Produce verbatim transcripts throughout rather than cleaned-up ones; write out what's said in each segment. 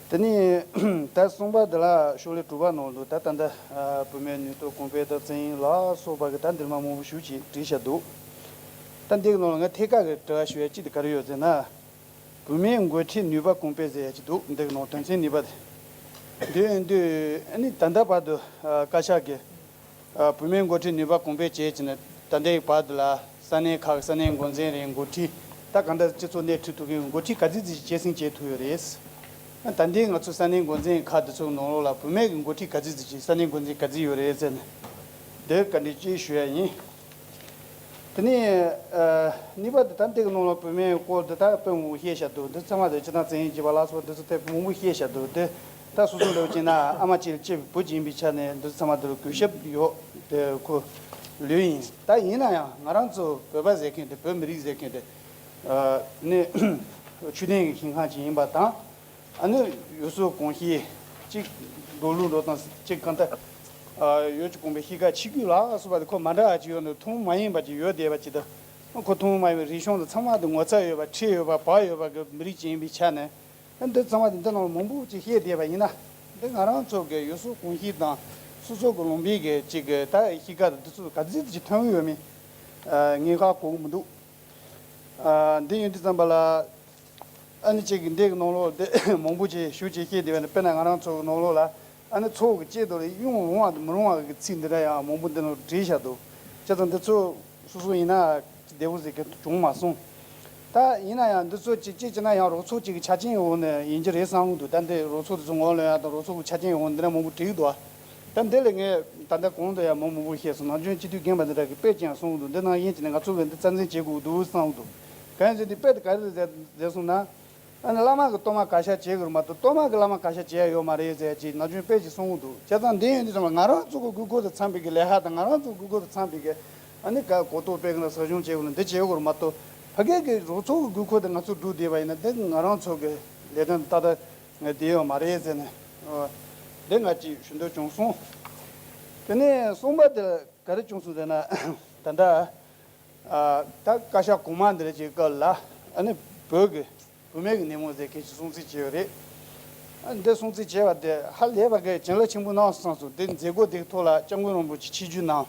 དེ་ནས་ད་གསུམ་པ་འདི་ལ་ཤོག་ལྷེ་དྲུག་པ་ནང་དུ་ད་ད་ལྟ་ཨ་བུད་མེད་ནུས་སྟོབས་གོང་སྤེལ་དང་བཙན་གཡེམ་ལ་སོགས་པ་གི་ད་འདིར་མ་མང་པོ་ཞིག་ཅིག་བྲིས་བཞག་འདུག་ད་འདི་གི་ནང་ལ་ངས་ཐད་ཀར་གི་དྲི་བ་ཞུ་ཡ་གཅིག་དེ་ག་རེ་ཡོད་ཟེར་ན། བུད་མེད་འགོ་ཁྲིད་ནུས་པ་གོང་སྤེལ་ཟེར་ཡ་གཅིག་འདུག་འདི་གི་ནང་དོན་ཚན་གཉིས་པ་དེ། འདི་འདི་ཨ་ནི་ད་ལྟ་བར་དུ་ཨ་བཀའ་ཤག་གི་ཨ་བུད་མེད་འགོ་ཁྲིད་ནུས་པ་གོང་སྤེལ་བྱས་ཀྱི་ནི་ད་ལྟའི་བར་དུ་ལ་ས་གནས་ཁག་ས་གནས་འགོ་འཛིན་རེད། འགོ་ཁྲིད་ད་ག་འདྲ་སྤྱི་ཚོགས་སྣེ་ཁྲིད་ཐུབ་མཁན་འགོ་ཁྲིད་ག་ཚོད་ཙམ་ཞིག་སྐྱེད་སྲིང་བྱེད་ཐུབ་ཡོད་རེད། ད་ལྟའི་ང་ཚོ་ས་གནས་འགོ་འཛིན་ཁག་འདི་ཚོའི་ནང་ལོགས་ལ་བུད་མེད་ཀྱི་འགོ་ཁྲིད་ག་ཚོད་ཙམ་ཞིག་ས་གནས་འགོ་འཛིན་ག་ཚོད་ཡོད་རེད་ཟེར་ནས་འདིར་བཀའ་འདྲི་གཅིག་ཞུ་ཡ་ཡིན། དེ་ནས་ཨ་གཉིས་པ་དེ་ད་འདི་གི་ནང་ལ་བུད་མེད་སྐོར་དེ་ད་དཔེ་མང་པོ་བཤད་བཞག་འདུག་འདི་ཚང་མ་དེ་སྤྱིར་བཏང་བཙན་གཡེམ་བྱས་པ་ལ་སོགས་འདི་ཚོ་དེ་མང་པོ་བཤད་བཞག་འདུག་དེ་ད་སོ་སོ་འདྲ་བོ་བྱས་ན་ཨ་མ་གཅིག་ལ་གཅེས་པའི་བུ་གཅིག་ཡིན་པའི་ཆ་ནས་འདི་ཚོ་ཚང་མ་དེ་ལ་གུས་ཞབས་ཡོད་དེ་ཁོ་ལོས་ཡིན། ད་ཡིན་ན་ཡང་ང་རང་ཚོ་བོད་པ་ཟེར་མཁན་དེ་བོད་མི་རིགས་ཟེར་མཁན་དེ་ཨ་ནི་ཆོས་ལྡན་གྱི་ཞིང་ཁམས་ཅིག་ཡིན་པ་དང་། ཨ་ནི་ཡུལ་སྲོལ་གོམས་གཤིས་གཅིག་འགྲོ་ལུགས་འགྲོ་སྟངས་གཅིག་གང་ལྟར་ཨ་ཡོད་ཀྱི་གོང་པའི་གཤིས་ཀ་ཆིག་སྒྱུ་ལ་སོགས་པ་དེ་ཁོ་མ་འདྲ་བ་ཅིག་ཡོད་ནས་ཐུན་མོང་མ་ཡིན་པ་ཅིག་ཡོད་བསྡད་པ་ཅིག་དང་། ཁོ་ཐུན་མོང་མ་ཡིན་པའི་རིག་གཞུང་དེ་ཚང་མ་དེ་ངོ་ཚ་ཡོད་པ་ཁྲེལ་ཡོད་པ་བག་ཡོད་པ་གི་མི་རིགས་ཅིག་ཡིན་པའི་ཆ་ནས། ཨ་འདི་ཚང་མ་དེ་འདི་ནང་མང་པོ་ཅིག་བཤད་བསྡད་པ་ཡིན་ན། འདི་ང་རང་ཚོ་གི་ཡུལ་སྲོལ་གོམས་གཤིས་དང་སོ་སོ་གི་ལུང་པའི་གི་ཅིག་གི་ད་གཤིས་ཀ་དང་འདི་ཚོ་ག་ཚོད་ཅིག་མཐུན་ཡོད་མེད་ཨ་ངས་ཧ་གོ་གི་མི་འདུག་ཨ་འདི་ཡིན་དུས་ཙམ་པ་ལ། ཨ་ནི་གཅིག་གི་འདི་གི་ནང་ལོགས་འདི་མང་པོ་ཅིག་ཞུ་ཅིག་བཤད་བསྡད་པ་ནི་དཔེར་ན་ང་རང་ཚོ་གི་ནང་ལོགས་ལ་ཨ་ནི་ཚོགས་ཀྱི་ཆེད་དུ་ལ་གཡུང་རུང་བ་དང་མི་རུང་བ་གི་ཚིག་འདི་འདྲ་ཡང་མང་པོ་འདི་ནང་བྲིས་བཞག་འདུག་བྱས་ཙང་འདི་ཚོ་སོ་སོ་ཡིན་ན་བདེ་པོ་ཟེར་མཁན་བྱུང་མ་སོང་། ད་ཡིན་ན་ཡང་འདི་ཚོ་གཅིག་གཅིག་བྱས་ན་ཡང་རོགས་ཚོགས་གཅིག་གི་ཆ་རྐྱེན་འོག་ནས་ཡིན་གྱི་རེད་བསམ་གྱི་འདུག་ད་འདི་རོགས་ཚོགས་འདི་ཚོ་ངོ་ལོན་ཡ་དང་རོགས་ཚོགས་ཀྱི་ཆ་རྐྱེན་འོག་འདི་འདྲ་མང་པོ་བྲིས་འདུག་ད་འདི་ལ་ངས་ད་ལྟ་གོང་དུ་ཡང་མང་མང་པོ་བཤད་སོང་། ནམ་རྒྱུན་སྤྱི་འཐུས་རྒན་པ་འདི་འདྲ་གི་དཔེ་ཅིག་ཡང་གསུངས་འདུག་འདི་ནང་བཞིན་བྱས་ནས་ང་ཚོ་ལ་འདི་རྩ་འཛིན་བྱེད་དགོས་འདུག་བསམ་འདུག་གང་ཡིན་ཟེར་དུས་དཔེ་དེ་ག་རེ་རེད་ཟེར་སོང་ན། ཨ་ནི་བླ་མ་གི་གཏོར་མ་བཀའ་ཤག་བྱེད་དགོས་རེད་མ་གཏོགས་གཏོར་མ་གི་བླ་མ་བཀའ་ཤག་བྱེད་ཡ་ཡོད་མ་རེད་ཟེར་ཅིག་ནམ་རྒྱུན་དཔེ་ཅིག་གསུངས་འདུག་བྱས་ཙང་འདི་ཡིན་དུས་ཙམ་ལ་ང་རང་ཚོ་གི་དགོས་མཁོ་དང་འཚམས་པའི་གི་ལས་ཀ་དང་ང་རང་ཚོ་གི་དགོས་མཁོ་དང་འཚམས་པའི་གི་ཨ་ནི་ག་གོ་རྟོགས་སྤེལ་གི་ན་ཟབ་སྦྱོང་བྱེད་དགོས་ན་འདི་བྱེད་དགོས་རེད་མ་གཏོགས་ཕ་གི་གི་རོགས་ཚོགས་གི་དགོས་མཁོ་དེ་ང་ཚོ་བསྒྲུབས་བསྡད་པ་ཡིན་ན་འདི་ང་རང་ཚོ་གི་ལས་དོན་ཏག་ཏག་ང་བསྡད་ཡོད་མ་རེད་ཟེར་ནས་འདི་ང་ཅིག་ཞུ་འདོད་བྱུང་སོང་། དེ་ནས་གསུམ་པ་དེ་ག་རེ་བྱུང་སོང་ཟེར་ན་ད་ལྟ་ད་བཀའ་ཤག་གོང་མ་འདི་རེད་ཅིག་སྐབས་ལ་ཨ་ནི་བོད་ཀྱི་བུད་མེད་ཀྱི་ནད་མུག་ཟེར་མཁན་ཞིག་སྲུང་བརྩི་བྱས་ཡོད་རེད། ཨ་འདི་སྲུང་བརྩི་བྱས་པ་དེ་ཧ་ལས་པ་གི་བྱིན་རླབས་ཆེན་པོ་གནང་སོང་སོང་། དེ་མཛད་སྒོ་དེའི་ཐོག་ལ་སྐྱབས་མགོན་རིན་པོ་ཆེ་ཆིབས་བསྒྱུར་གནང་།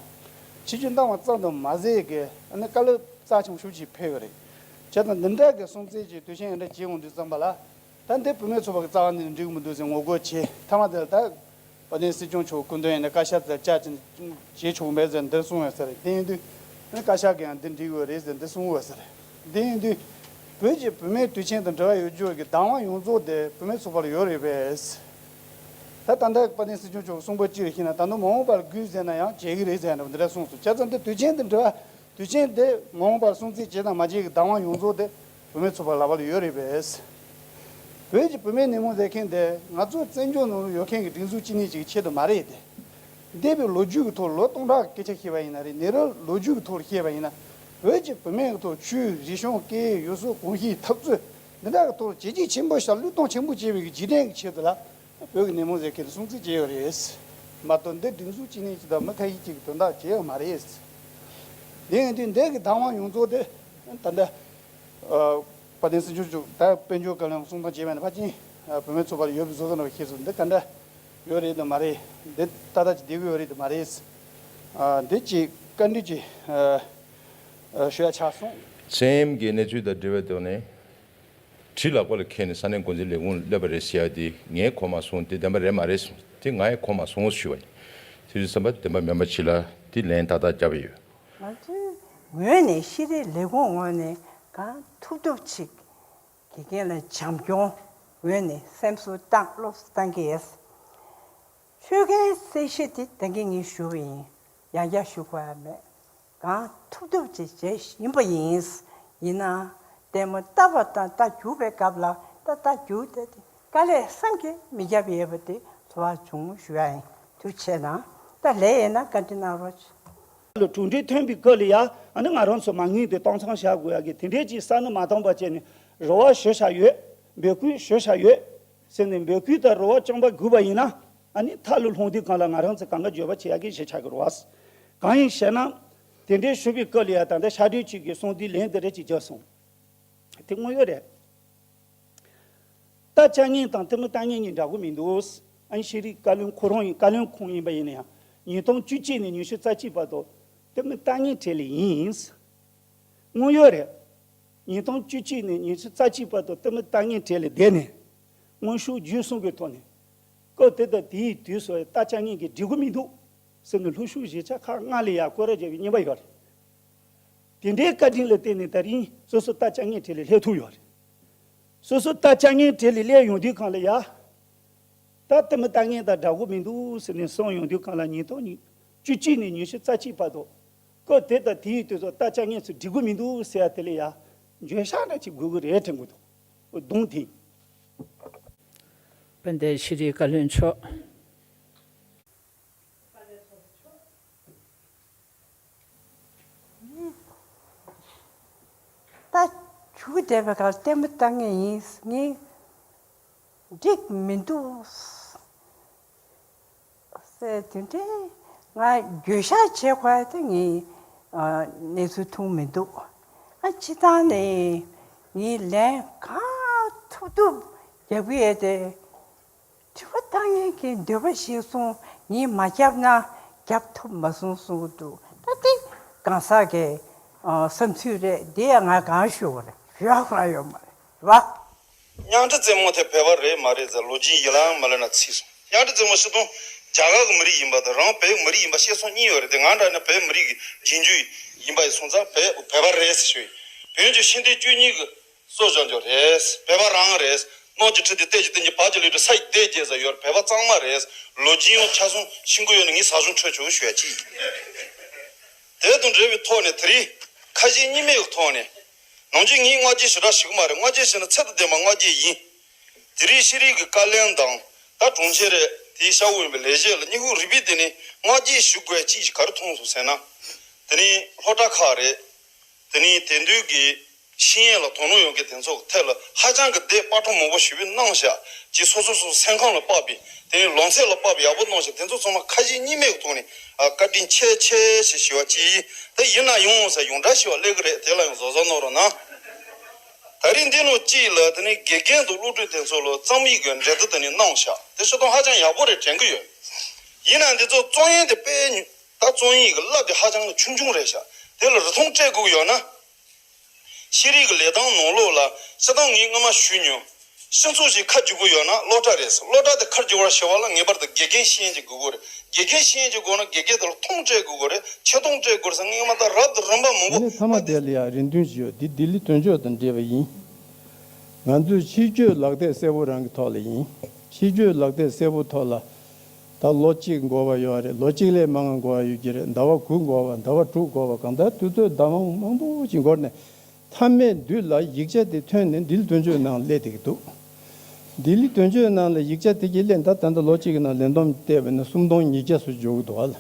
ཆིབས་བསྒྱུར་གནང་བ་ཙམ་དུ་མ་ཟད་ཀྱི་ཨ་ནི་བཀའ་སློབ་རྩ་ཆེན་པོ་ཞེ་པོ་ཅིག་ཕེབས་ཡོད་རེད། བྱས་ཙང་འདི་འདྲ་གི་སྲུང་བརྩི་གྱི་དུས་ཆེན་འདི་འདྲ་བྱེད་འོང་དུས་ཙམ་པ་ལ། ད་འདི་བུད་མེད་ཚོགས་པ་གི་རྩ་བ་ནས་འགྲིག་གི་མི་འདུག་ཟེར་ངོ་རྒོལ་བྱས། མཐའ་མ་དེ་ལ་ད་དཔལ་ལྡན་སྲིད་སྐྱོང་མཆོག་སྐུ་མདུན་ཡིན་ན་བཀའ་ཤག་དེར་བཅར་ཅིང་བྱེད་ཆོག་མེད་ཟེར་འདིར་གསུངས་ཡོད་ས་རེད། དེ་ཡིན་དུས་ཨ་ནི་བཀའ་ཤག་གིས་ཡང་འདི་འགྲིག་ཡོད་རེད་ཟེར་འདི་གསུངས་ཡོད་ས་རེད། དེ་ཡིན་དུས་བོད་ཀྱི་བུད་མེད་དུས་ཆེན་དང་འབྲེལ་བ་ཡོད་རྒྱུ་གི་བདག་དབང་ཡོངས་རྫོགས་དེ་བུད་མེད་ཚོགས་པ་ལ་ཡོད་རེད་པས། ད་ད་ལྟ་དཔལ་ལྡན་སྲིད་སྐྱོང་མཆོག་གསུངས་པ་ཅིར་བཞིན་ན་ད་ནི་མ་འོངས་པར་དགོས་ཟེར་ན་ཡང་བྱེད་ཀྱི་རེད་ཟེར་ནས་འདི་འདྲ་གསུངས་སོང་། བྱས་ཙང་འདི་དུས་ཆེན་དང་འབྲེལ་བ། དུས་ཆེན་དེ་མ་འོངས་པར་སྲུང་བརྩི་བྱེད་དང་མ་བྱེད་ཀྱི་བདག་དབང་ཡོངས་རྫོགས་དེ་བུད་མེད་ཚོགས་པ་ལག་པ་ལ་ཡོད་རེད་པས། བོད་ཀྱི་བུད་མེད་ནད་མུག་ཟེར་མཁན་དེ་ང་ཚོ་བཙན་བྱོལ་ནང་ལ་ཡོད་མཁན་གྱི་སྒྲིག་འཛུགས་སྤྱི་གཉིས་ཀྱི་ཆེད་དུ་མ་རེད་དེ། འདས་པའི་ལོ་རྒྱུས་ཀྱི་ཐོག་ལོ་སྟོང་ཕྲག་གི་སྐད་ཆ་བཤད་པ་ཡིན་ན་རེད། ནད་རིགས་ལོ་རྒྱུས་ཀྱི་ཐོག་ལ་བཤད་པ་ཡིན་ན། བོད་ཀྱི་བུད་མེད་ཀྱི་ཐོག་ཆོས་རིག་གཞུང་སྐད་ཡིག་ཡུལ་སྲོལ་གོམས་གཤིས་འཐབ་རྩོད་འདི་འདྲ་གི་ཐོག་ལ་བྱས་རྗེས་ཆེན་པོ་ཞིག་བློས་གཏོང་ཆེན་པོ་བྱས་པའི་གི་རྗེས་དྲན་གྱི་ཆེད་དུ་ལ། བོད་ཀྱི་ནད་མུག་ཟེར་མཁན་དེ་སྲུང་བརྩི་བྱས་ཡོད་རེད། མ་གཏོགས་འདི་སྒྲིག་འཛུགས་སྤྱི་གཉིས་ཀྱི་དང་མི་ཁ་ཤས་ཀྱི་དོན་དག་བྱས་ཡོད་མ་རེད། དེ་ཡིན་དུས་འདི་གི་བདག་དབང་ཡོངས་རྫོགས་དེ་ད་ལྟ་ཨ་དཔལ་ལྡན་སྲིད་སྐྱོང་མཆོག་ད་དཔལ་འབྱོར་བཀའ་བློན་གསུང་སྟངས་བྱས་པ་ནི་ཕལ་ཆེར་ཨ་བུད་མེད་ཚོགས་པ་ལ་ཡོད་པའི་བཟོ་ལྟ་འདྲ་བ་ཤེས་སོང་། འདི་ག་འདྲ་ཡོད་རེད་དམ་མ་རེད། འདི་ཏག་ཏག་ཅིག་བསྡད་ཀྱི་ཡོད་རེད་དམ་མ་རེད། ཨ་འདི་ཅིག་བཀའ་འདྲི་ཅིག་ཨ་ཨ་ཞུ་ཡ་ཆགས་སོང་། བཙན་གཡེམ་གྱི་གནས་ཚུལ་དང་འབྲེལ་བའི་ཐོག་ནས། གྲི་ལག་པ་ལ་འཁྱེར་ནས་ས་གནས་འགོ་འཛིན་ལས་ཁུངས་སླེབས་པ་རེད་ཟེར་ཡ་དེ་ངས་གོ་མ་སོང་། དེ་བདེན་པ་རེད་མ་རེད་གསུངས། དེ་ང་ཡང་གོ་མ་སོང་ཞུ་བ་ཡིན། དེ་དུས་བསམ་པ་བདེན་པ་མིན་པ་ཅིག་ལ་དེ་ལན་ཏག་ཏག་བརྒྱབ་པ་ཡོད། ང་ཚོའི་ངོས་ནས་ཤེས་རིག་ལས་ཁུངས་ངོས་ནས་གང་ཐུབ་ཐུབ་ཅིག་དགེ་རྒན་ལ་བྱམས་སྐྱོང་ངོས་ནས་སེམས་གསོ་བཏང་སློབ་གསོ་བཏང་གི་ཡོད། ཆོས་རྒྱལ་གསལ་བཤད་དེ་ད་གིན་ངས་ཞུ་བ་ཡིན། ཡང་བསྐྱར་ཞུ་དགོས་ཡ་མེད། གང་ཐུབ་ཐུབ་ཅིག་བྱེད་བཞིན་པ་ཡིན། ཡིན་ནའང་ལྟད་མོ་ལྟ་བ་དང་ལྟ་རྒྱུག་པའི་སྐབས་ལ་ད་ལྟ་རྒྱུག་བསྡད་དེ་དཀའ་ལས་བསམ་གྱིས་མི་ཁྱབ་ཡོད་པ་དེ་ཚོར་བ་བྱུང་ཞུ་ཡ་ཡིན། ཐུགས་རྗེ་གནང་། ད་ལས་ཡོད་ན་བཀའ་འདྲི་གནང་རོགས། ལ་གྲུབ་འབྲས་ཐོན་པའི་སྐབས་ལ་ཡ་ཨ་ནི་ང་རང་ཚོ་མ་དངུལ་དེ་གཏོང་ཚང་བཞག་དགོས་ཡ་གི་དེ་འདྲས་ཀྱི་ས་ནི་མ་བཏང་པ་བྱས་ནས་རེ་བ་ཞུ་བཞག་ཡོད། འབོད་སྐུལ་ཞུ་བཞག་ཡོད་ཟེར་ནས་འབོད་སྐུལ་དང་རེ་བ་རྐྱང་པ་དགོས་པ་ཡིན་ན། ཨ་ནི་མཐའ་ལ་ལྷུང་དུས་སྒང་ལ་ང་རང་ཚོ་གང་ག་འགྱོད་པ་བྱེད་ཡག་གི་གཞི་ཆགས་ཀྱི་རེད་བ། གང་ཡིན་ཞེ་ན། དེ་འདྲའི་ཞུ་བའི་སྐབས་ལ་ཡ་ད་ལྟ་ཤར་སྒྲིལ་གཅིག་གིས་གསུང་དུས་ལན་དེ་འདྲ་ཅིག་བརྒྱབ་སོང་། དེ་དངོས་ཡོད་རེད། རྟ་ལྕགས་ངན་དང་ལྟད་མོ་ལྟ་མཁན་གཉིས་འདྲ་པོ་མི་འདུག་ཨ་ནི་ཤེས་རིག་བཀའ་བློན་ཁོ་རང་ཡིན། བཀའ་བློན་ཁོང་ཡིན་པ་ཡིན་ན་ཡང་ཉིས་སྟོང་བཅུ་གཅིག་ནས་ཉི་ཤུ་རྩ་གཅིག་བར་དུ་ལྟད་མོ་ལྟ་མཁན་གྲས་ལས་ཡིན། དངོས་ཡོད་རེད། ཉིས་སྟོང་བཅུ་གཅིག་ནས་ཉི་ཤུ་རྩ་གཅིག་བར་དུ་ལྟད་མོ་ལྟ་མཁན་གྲས་ལས་བསྡད་ནས། དངོས་ཤུགས་བརྒྱུད་གསུམ་གྱི་ཐོག་ནས། སྐབས་དེ་དང་དེའི་དུས་སུ་རྟ་ལྕགས་ངན་གྱིས་འགྲིག་གི་མི་འདུག་ཟེར་ནས་སློབ་ཞུགས་གཞིས་ཆགས་ཁག་ལྔ་ལ་ཡང་སྐོར་ར་བརྒྱབ་པའི་རྙིང་པ་ཡོད་རེད། དེ་འདྲའི་བཀའ་དྲིན་ལ་བརྟེན་ནས་ད་རིང་སོ་སོ་རྟ་ལྕགས་ངན་གྲས་ལས་སླེབས་ཐུབ་ཡོད་རེད། སོ་སོ་རྟ་ལྕགས་ངན་གྲས་ལས་སླེབས་ཡོང་དུས་སྒང་ལ་ཡ། ད་ལྟད་མོ་ལྟ་མཁན་དང་འདྲ་པོ་མི་འདུག་ཟེར་ནས་གསུངས་ཡོང་དུས་སྒང་ལ་ཉིས་སྟོང་བཅུ་གཅིག་ནས་ཉི་ཤུ་རྩ་གཅིག་བར་དུ། སྐབས་དེ་དང་དེའི་དུས་སུ་རྟ་ལྕགས་ངན་ཚོས་འགྲིག་གི་མི་འདུག་ཟེར་ཡ་དེ་ལ་ཡ། འགྱོད་བཤགས་འདྲ་ཅིག་དགོས་ཀྱི་རེད་དྲན་གྱི་འདུག་གདོང་དེ། དཔལ་ལྡན་ཤེས་རིག་བཀའ་བློན་མཆོག་ད་ཆུ་བསྡད་པའི་ཁར་ལྟད་མོ་ལྟ་མཁན་ཡིན། ངས་འགྲིག་མི་འདུག་ཟེར། དེ་འདྲའི་ང་འགྱོད་བཤགས་བྱེད་དགོས་ཡ་དེ་ངས་གནས་ཚུལ་མཐོང་མི་འདུག་ཨ། སྤྱིར་བཏང་ནས་ངས་ལན་གང་ཐུབ་ཐུབ་རྒྱབ་ཀྱི་ཡོད་དེ། དྲི་བ་བཏང་མཁན་གྱི་འདོད་པ་ཞིག་སོང་། ངས་མ་རྒྱབ་ན་རྒྱབ་ཐུབ་མ་སོང་གསུང་གི་འདུག་ད་དེ་གང་ཟག་གི་ཨ་བསམ་ཚུལ་རེད། འདི་ཡང་ང་གང་ཞུ་བ་རེད། ཞུ་ཡག་རང་ཡོད་མ་རེད་བ། གཉའ་ཁྲི་རྩེ་མོ་དེ་བོད་པ་རེད་མ་རེད་ཟེར་ལོ་རྒྱུས་ཡིད་ལའང་མ་ལེན་ན་ཚིག་སོང་། གཉའ་ཁྲི་རྩེ་མོ་སྤྱིར་བཏང་རྒྱ་གར་གྱི་མི་རིགས་ཡིན་པ་དང་རང་བོད་ཀྱི་མི་རིགས་ཡིན་པ་བཤད་སྲོལ་གཉིས་ཡོད་རེད་དེ། ང་འདྲ་ནི་བོད་མི་རིགས་ཀྱི་རྗེས་འཇུག་ཡིན་པ་ཡིན་སོང་ཙང་བོད་བོད་པ་རེད་ཟེར་ཞུ་ཡིན། བོན་གྱི་ཤིང་རྟའི་བཅུ་གཉིས་ཀྱི་སྲོལ་བཟོ་འཇོག་རེད། བོད་པ་རང་རེད། ནོར་གྱི་ཁྲི་དེ་གཏེར་གྱི་སྟེང་གི་བར་གྱི་ལུས་དེ་ས་ཡི་གཏེར་རྒྱལ་ཟེར་ཡོད་རེད། བོད་པ་གཙང་མ་རེད། ལོ་རྒྱུས་ཡང་ཆ་ཚང་ཤེས་ཀྱི་ཡོད་ན་ངས་ཟ་ཞུང་འཕྲོད་ཆོག་ཞུ་ཡ་ཅིག་དེ་དང་འབྲེལ་བའི་ཐོག་ནས་དེ་རིང་ཁ་ཞེ་གཉིས་མེད་ཀྱི་ཐོག་ནས། ནམ་རྒྱུན་ངས་སྔ་རྗེས་ཞེ་དྲག་ཞུ་གི་མ་རེད། སྔ་རྗེས་ཞུས་ན་ཚད་དང་ལྡན་པ་སྔ་རྗེས་ཡིན། དེ་རིང་ཤེས་རིག་གི་བཀའ་བློན་དང་ད་དྲུང་ཆེ་རེད། དེའི་ཤ་བོ་ཡིན་པའི་ལས་བྱེད་ལ་སྙིང་ཁུང་རུས་པའི་གཏིང་ནས་སྔ་རྗེས་ཞུ་དགོས་ཅིག་ག་རེ་མཐོང་སོང་ཟེར་ན། དེ་ནི་སློབ་གྲྭ་ཁག་རེད། དེ་ནི་དེང་དུས་ཀྱི་ཤེས་ཡོན་ལ་དོ་སྣང་ཡོད་མཁན་དེ་ཚོ་གི་ཐད་ལ་ཧ་ཅང་གི་དེབ་དཔར་སྐྲུན་མང་པོ་ཞེ་པོ་གནང་ཤག་ཅིག་སོ་སོ་སོ་སོ་སེམས་ཁམས་ལ་དཔག་པའི་དེ་ནི་ལོ་ཚད་ལ་དཔག་པའི་ཡག་པོ་གནང་ཤག་དེ་ཚོ་ཚང་མ་ཁ་ཞེ་གཉིས་མེད་ཀྱི་ཐོག་ནས་ཨ་བཀའ་དྲིན་ཆེ་ཆེ་ཞེས་ཞུ་བ་ཅིག་ཡིན། དེ་ཡིན་ན་ཡང་ཟེར་ཡོངས་གྲགས་ཞུ་བ་སླེབས་ཀྱི་རེད། དེ་ལ་ཡང་གཟབ་གཟབ་གནང་རོགས་གནང་། ད་རིང་འདི་ནང་གཅིག་ལ་དེ་ནི་དགེ་རྒན་དང་སློབ་ཕྲུག་དེ་ཚོ་ལ་རྩོམ་ཡིག་གི་འགྲན་བསྡུར་དེ་ནི་གནང་ཤག་དེ་སྤྱིར་བཏང་ཧ་ཅང་ཡག་པོ་རེད་དྲན་གྱི་ཡོད། ཡིན་ན་འདི་ཚོ་རྩོམ་ཡིག་དེ་དཔེ་ཉུང་། ད་རྩོམ་ཡིག་གི་རླབས་དེ་ཧ་ཅང་གི་ཆུང་ཆུང་རེད་ཤག་དེ་ལ་རིན་ཐང་སྤྲད་དགོས་ཀྱི་ཡོད་ན། ཤེས་རིག་གི་ལས་སྟངས་ནང་ལོགས་ལ་སྤྱིར་བཏང་ངས་སྔོན་མ་ཞུས་མྱོང་། སྤྱི་ཚོགས་ཤིག་ཁ་འཇུག་གི་ཡོད་ན་སློབ་གྲྭ་རེད། སློབ་གྲྭ་དེ་ཁ་འཇུག་པར་བྱེད་པ་ལ་ངེས་པར་དུ་དགེ་རྒན་ཤེས་ཡོན་ཅིག་དགོས་ཀྱི་རེད། དགེ་རྒན་ཤེས་ཡོན་ཅིག་དགོས་ན་དགེ་རྒན་དེ་ལ་མཐོང་སྤྲད་དགོས་ཀྱི་རེད། ཆེ་མཐོང་སྤྲད་དགོས་རེད་ཟེར་ངས་སྔོན་མ་ད་རབ་དང་རིམ་པ་མང་པོ། དེ་ནས་མཐའ་མ་དེ་ལ་ཡང་རེ་འདུན་ཞིག་ཡོད། འདི་ལྡི་ལི་དོན་གཅོད་དང་འབྲེལ་བ་ཡིན། ང་ཚོས་ཕྱི་སྐྱོད་ལག་དེབ་གསལ་པོ་རང་གི་ཐོག་ལ་ཡིན། ཕྱི་སྐྱོད་ལག་དེབ་གསལ་པོ་ཐོག་ལ། ད་ལོ་གཅིག་འགོར་བ་ཡོད་རེད། ལོ་གཅིག་ལས་མང་ང་འགོར་བ་ཡོད་ཀྱི་རེད། ཟླ་བ་དགུ་འགོར་བ། ཟླ་བ་དྲུག་འགོར་བ། གང་ལྟར་དུས་ཚོད་ཟླ་མང་མང་པོ་ཅིག་འགོར་ནས། མཐའ་མའི་མདུན་ལ་ཡིག་ཆ་དེ་ཐོན་ནས་ལྡི་ལི་དོན་གཅོད་ནང་སླེབས་བསྡད་ཀྱི་འདུག་ལྡི་ལི་དོན་གཅོད་ནང་ལ་ཡིག་ཆ་དེ་གྱིས་སླེབས། ད་ད་ལྟ་ལོ་གཅིག་གི་ནང་ལས་བསྡོམས་བལྟས་པ་ན་སུམ་སྟོང་ཉིས་བརྒྱ་ཙམ་འབྱོར་གྱི་འདུག་ཨ་ལ།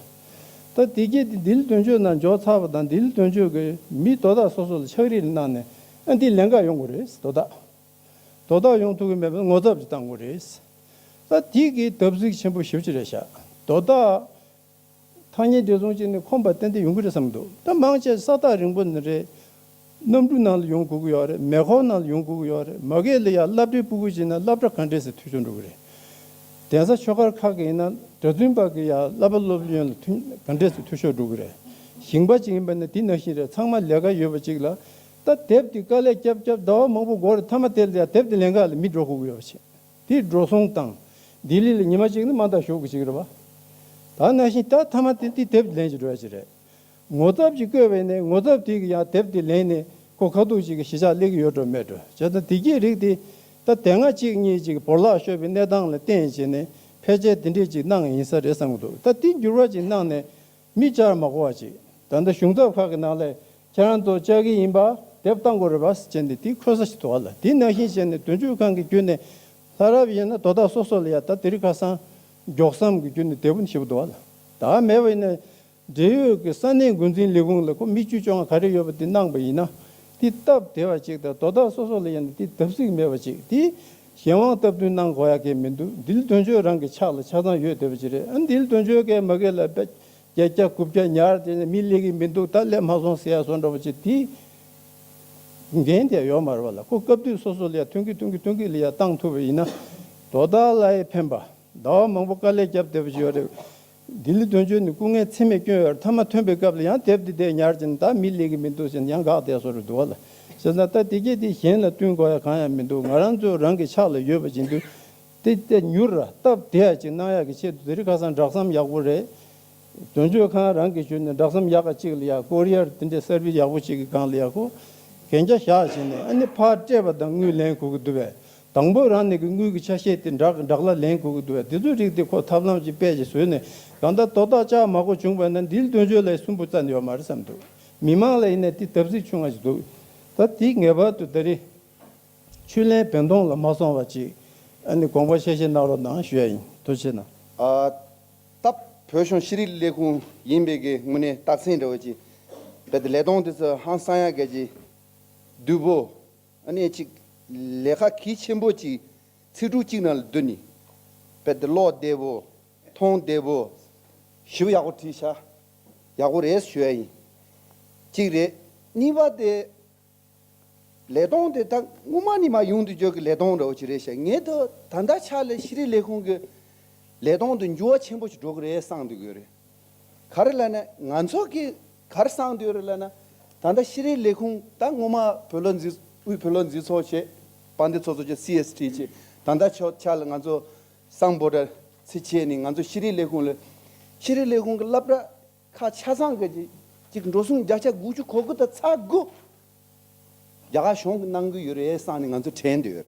ད་དེ་གྱིས་དེ་ལྡི་ལི་དོན་གཅོད་ནང་འབྱོར་ཚར་བ་དང་། ལྡི་ལི་དོན་གཅོད་ཀྱིས་མི་དོ་བདག་སོ་སོ་ལ་ཕྱག་བྲིས་གནང་ནས། ཨ། འདི་ལེན་ག་ཡོང་དགོས་རེད། དོ་བདག་དོ་བདག་ཡོང་ཐུབ་ཀྱི་མེད་པར་ངོ་ཚབ་ཅིག་བཏང་དགོས་རེད། ད་དེ་གི་བརྡབ་གསིག་ཆེན་པོ་ཞེ་པོ་ཅིག་རེད་ཤག་དོ་བདག་ཐ་སྙད་འདི་བཟུང་བྱས་ནས་ཁོམ་པ་ཏན་ཏན་ཡོང་གི་རེད་བསམ་གྱི་འདུག་ད་མང་ཆེ་ས་ཐག་རིང་པོ་ནས་རེད། གནམ་གྲུ་ནང་ལ་ཡོང་དགོས་ཀྱི་ཡོད་རེད། མེ་འཁོར་ནང་ལ་ཡོང་དགོས་ཀྱི་ཡོད་རེད། མ་གི་ལ་ཡ་སློབ་གྲྭའི་སྤུ་གུ་ཅིག་ན་སློབ་གྲྭ་ག་འདྲས་སེ་འཐུས་ཤོར་འགྲོ་གི་རེད། གདན་ས་ཆོས་སྒར་ཁག་གི་ཡིན་ན་གྲྭ་བཙུན་པ་གི་ཡ་བསླབ་པ་སློབ་གླིང་ལ་འཐུས་ག་འདྲས་སེ་འཐུས་ཤོར་འགྲོ་གི་རེད། ཞིང་པ་ཅིག་ཡིན་པ་ན་དེ་ནང་བཞིན་རེད། ཚང་མ་ལས་ཀ་ཡོད་པ་ཅིག་ལ། ད་དེབ་དེ་དཀའ་ལས་རྒྱབ་རྒྱབ་ཟླ་བ་མང་པོ་འགོར་རེད། མཐའ་མ་དེ་ལ་ཡ་དེབ་དེ་ལེན་ག་ལ་མི་འགྲོ་དགོས་ཀྱི་ཡོད་པ་བྱས། དེ་འགྲོ་སོང་དང་། ལྡི་ལི་ལ་ཉི་མ་གཅིག་ནི་མ་མཐའ་བཞུགས་ཀྱི་ཅིག་རེད་པ། ད་ནང་བཞིན་ད་མཐའ་མ་དེ་དེ་དེབ་དེ་ལེན་ཅིག་འགྲོ་ཡ་ཅིག་རེད། ངོ་ཚབ་ཅིག་བཀོད་པ་ཡིན་ནའི་ངོ་ཚབ་དེ་གི་ཡང་དེབ་དེ་ལེན་ནས་ཁོ་ཁ་ཐུག་ཅིག་གི་གཞིས་ཆགས་སླེབས་ཀྱི་ཡོད་འགྲོ་མེད་འགྲོ། བྱས་ཙང་དེ་གྱད་རིགས་དེ་ད་དེ་སྔ་གཅིག་གཉིས་ཅིག་བོར་བརླག་ཤོར་བའི་གནས་སྟངས་ལ་བརྟེན་བྱས་ནས་ཕལ་ཆེར་དེ་འདྲས་ཅིག་གནང་ཡིན་ས་རེད་བསམ་གྱི་འདུག་ད་དེ་འགྱུར་བ་ཅིག་གནང་ནས་མི་བཅར་མ་དགོས་པ་ཅིག་ད་ལྟ་གཞུང་ཚབ་ཁག་གི་ནང་ལ་ཁྱེད་རང་ཚོ་བཅར་གྱི་ཡིན་པ་དེབ་བཏང་དགོས་རེད་པ་ཟེར་བྱས་ནས་དེ་འཁོད་ས་ཞིག་འདུག་ཨ་ལ། དེ་ནང་བཞིན་བྱས་ནས་དོན་གཅོད་ཁང་གི་བརྒྱུད་ནས་ལྷ་རབ་ཡིན་ན་དོ་བདག་སོ་སོ་ལ་ཡ་ད་དེ་རིང་ཁ་སང་མགྱོགས་བསམ་གྱི་བརྒྱུད་ནས་དེབ་ཞིག་འདུག་ཨ་ལ། ད་མེད་པ་ཡིན་ན། འབྲེལ་ཡོད་ཀྱི་ས་གནས་འགོ་འཛིན་ལས་ཁུངས་ལ་ཁོ་མི་བཅུ་བཅོ་ལྔ་ག་རེ་ཡོད་པ་དེ་གནང་པ་ཡིན་ན། དེ་སྟབས་བདེ་བ་ཅིག་དང་དོ་བདག་སོ་སོ་ལ་ཡིན་ན་དེ་བརྡབ་གསིག་མེད་པ་ཅིག་དེ་གཞན་དབང་སྟབས་བསྟུན་གནང་དགོས་ཡ་གང་མི་འདུག་ལྡི་ལི་དོན་གཅོད་རང་གི་ཕྱག་ལ་ཆ་ཚང་ཡོད་བསྡད་པ་ཅིག་རེད། ཨ། ལྡི་ལི་དོན་གཅོད་ཀྱིས་མ་གི་ལ་བརྒྱད་བརྒྱ་དགུ་བརྒྱ་ཉར་དེ་ནས་མི་སླེབས་ཀྱི་མི་འདུག་ད་སླེབས་མ་སོང་ཟེར་ཡ་བཟོ་འདྲ་པོ་ཅིག་དེ་ འགན་དེ་ཡོད་མ་རེད་བ་ལ། ཁོ་སྐབས་དུས་སོ་སོ་ལ་ཡ་ཐོན་གི་ཐོན་གི་ཐོན་གི་ལ་ཡ་བཏང་ཐུབ་པ་ཡིན་ན། དོ་བདག་ལ་ཡ་ཕན་པ། ཟླ་བ་མང་པོ་དཀའ་ལས་བརྒྱབ་བསྡད་པ་ཞིག་ཡོད་རེད། ལྡི་ལི་དོན་གཅོད་ནི་སྐུ་ངལ་ཚད་མེད་བསྐྱོན་ཡོད་རེད། མཐའ་མ་ཐོན་པའི་སྐབས་ལ་ཡང་དེབ་འདི་བསྡད་ཉར་གྱིན་ད་མི་སླེབས་གི་མི་འདུག་ཟེར་ནས་ཡང་འགག་བསྡད་བཟོ་འདྲ་འདུག་བ་ལ། བྱས་ཙང་ད་དེ་གས་དེ་གཞན་ལ་བསྟུན་དགོས་ཡ་གང་ཡང་མི་འདུག་ང་རང་ཚོ་རང་གི་ཕྱག་ལ་ཡོད་པ་བཞིན་དུ། དེ་དེ་མྱུར་ར་སྟབས་བདེ་ཡ་ཅིག་གནང་ཡག་གི་ཆེད་དུ་དེ་རིང་ཁ་སང་སྦྲག་ཟམ་ཡག་པོ་རེད། དོན་གཅོད་ཁང་རང་གི་ཞུ་ནས་སྦྲག་ཟམ་ཡག་ག་ཅིག་ལ་ཡ་ཀོ་རི་ཡར་དེ་འདྲའི་སར་བིས་ཡག་པོ་ཅིག་གི་སྒང་ལ་ཡ་ཁོ་གན་རྒྱ་བཞག་བྱས་ནས་ཨ་ནི་ཕར་སྤྲད་པ་དང་དངུལ་ལེན་དགོས་ཀྱི་འདུག་པས། དང་པོ་རང་ནས་ཀྱི་དངུལ་གྱི་ཆ་ཤས་དེ་འདྲ་འདྲ་ལ་ལེན་དགོས་ཀྱི་འདུག་པས། དེ་ཚོའི་རིགས་དེ་ཁོ་ཐབས་ལམ་ཅིག་དཔེ་ཅིག་བཟོས་ནས་གང་ལྟར་དོ་བདག་བཅའ་མ་དགོས་བྱུང་བ་ན་འདིར་དོན་གཅོད་ལ་སུན་པོ་བཙན་ཡོད་མ་རེད་བསམ་འདུག་མི་མང་ལ་ཡིན་ན་དེ་བརྡབ་གསིག་ཆུང་བ་ཞིག་འདུག་ད་དེ་ངེས་པར་དུ་ད་རེས་ཆུ་ལེན་བན་སྟོང་ལ་མ་སོང་བ་ཅིག་ཨ་ནི་དགོངས་པ་བཞེས་བཞེས་གནང་རོགས་གནང་ཞུ་ཡ་ཡིན། ཐུགས་རྗེ་ཆེ་གནང་། ཨ། ད་བོད་གཞུང་ཤེས་རིག་ལས་ཁུངས་ཡིན་པའི་གི་དངོས་གནས་རྟགས་མཚན་འདྲ་བོ་ཅིག་རྦད་དེ་ལས་སྟངས་དེ་ཚོ་ཧང་སང་ཡ་ག་ཅིག་བསྡུས་པོ། ཨ་ནི་ཅིག་ལས་ཀ་གལ་ཆེན་པོ་ཅིག་ཚིག་གྲུབ་གཅིག་ནང་ལ་བསྡུས་ནས་རྦད་དེ་ཀློག་བདེ་པོ། མཐོང་བདེ་པོ། ཞིབ་ཡག་པོ་བྲིས་ཤག་ཡག་པོ་རེད་ཞུ་ཡ་ཡིན། གཅིག་རེད། གཉིས་པ་དེ། ལས་སྟངས་དེ་ད་སྔོན་མ་ནས་མར་ཡོང་དུས་ཅོག་གི་ལས་སྟངས་འདྲ་བོ་ཅིག་རེད་ཤག་ངས་ད་ད་ལྟ་ཆ་ལ་ཤེས་རིག་ལས་ཁུངས་ཀྱི་ལས་སྟངས་དེ་འགྱུར་བ་ཆེན་པོ་ཞིག་འགྲོ་གི་རེད་བསམ་འདུག་གི་རེད། ག་རེ་ལབ་ན་ང་ཚོ་གི་ག་རེ་བསམ་འདུག་རེད་ལབ་ན། ད་ལྟ་ཤེས་རིག་ལས་ཁུངས་ད་སྔོན་མ་བོད་ལ་འཛིན་དབུས་བོད་ལ་འཛིན་ཚོགས་བྱས། དཔལ་ལྡན་ཚོགས་གཙོ་བྱས། སི་ཨེས་ཊི་བྱས། ད་ལྟ་ཆ་ཆ་ལ་ང་ཚོ་སམ་བྷོ་ཊ་ཚེ་བྱས་ནས་ང་ཚོ་ཤེས་རིག་ལས་ཁུངས་ལ་ཤེས་རིག་ལས་ཁུངས་ཀྱི་སློབ་གྲྭ་ཁག་ཆ་ཚང་གི་ཅིག་འགྲོ་སོང་བརྒྱ་ཆ་དགུ་བཅུ་གོ་དགུ་དང་ཚེག་དགུ་རྒྱ་གར་གཞུང་གིས་གནང་གི་ཡོད་རེད་བསམ་ནས་ང་ཚོ་དྲན་འདུག